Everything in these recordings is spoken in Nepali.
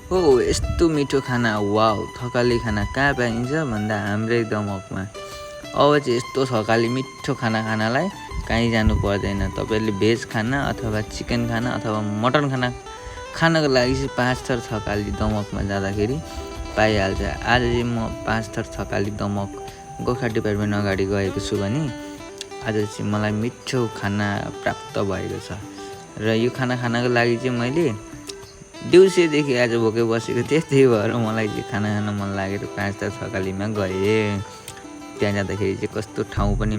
हो यस्तो मिठो खाना वाउ थकाली खाना कहाँ पाइन्छ भन्दा हाम्रै दमकमा। अब चाहिँ यस्तो थकाली मिठो खाना खानालाई कहीँ जानु पर्दैन। तपाईँहरूले भेज खाना अथवा चिकन खाना अथवा मटन खानको लागि चाहिँ 5 थर थकाली दमकमा जाँदाखेरि पाइहाल्छ। आज चाहिँ म 5 थर थकाली दमक गोर्खा डिपार्टमेन्ट अगाडि गएको छु भने आज चाहिँ मलाई मिठो खाना प्राप्त भएको छ र यो खाना खानको लागि चाहिँ मैले दिउँसोदेखि आज भोकै बसेको थिएँ। त्यही भएर मलाई चाहिँ खाना खान मन लागेर 5 थर थकालीमा गएँ। त्यहाँ जाँदाखेरि चाहिँ कस्तो ठाउँ पनि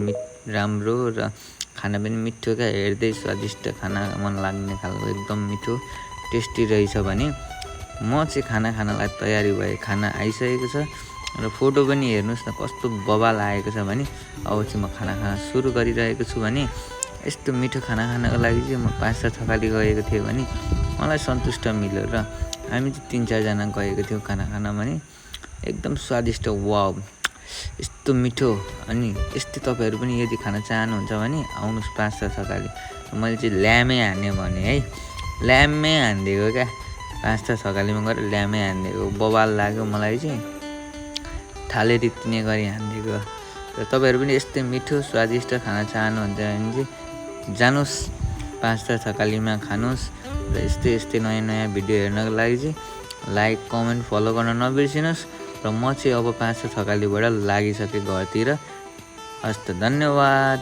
राम्रो र खाना पनि मिठो क्या, हेर्दै स्वादिष्ट खाना मन लाग्ने खालको एकदम मिठो टेस्टी रहेछ भने म चाहिँ खाना खानलाई तयारी भएँ। खाना आइसकेको छ र फोटो पनि हेर्नुहोस् न कस्तो बवाल आएको छ भने अब चाहिँ म खाना खान सुरु गरिरहेको छु भने यस्तो मिठो खाना खानको लागि चाहिँ म 5 थर थकाली गएको थिएँ भने मलाई सन्तुष्ट मिल्यो र हामी चाहिँ 3-4 जना गएको थियौँ खाना खान भने एकदम स्वादिष्ट वाउ यस्तो मिठो। अनि यस्तै तपाईँहरू पनि यदि खाना चाहनुहुन्छ भने आउनुहोस् 5 थर थकाली। मैले चाहिँ ल्यामै हान्ने भने है, ल्यामै हानिदिएको क्या, 5 थर थकालीमा गएर ल्यामै हानिदिएको बवाल लाग्यो मलाई चाहिँ, थाले रित्तिने गरी हानिदिएको। र तपाईँहरू पनि यस्तै मिठो स्वादिष्ट खाना चाहनुहुन्छ भने चाहिँ जानुहोस् 5 थर थकालीमा खानुहोस्। र यस्तै नयाँ भिडियो हेर्नको लागि चाहिँ लाइक कमेन्ट फलो गर्न नबिर्सिनुहोस्। र म चाहिँ अब 5 थर थकालीबाट लागिसकेँ घरतिर। हस्त धन्यवाद।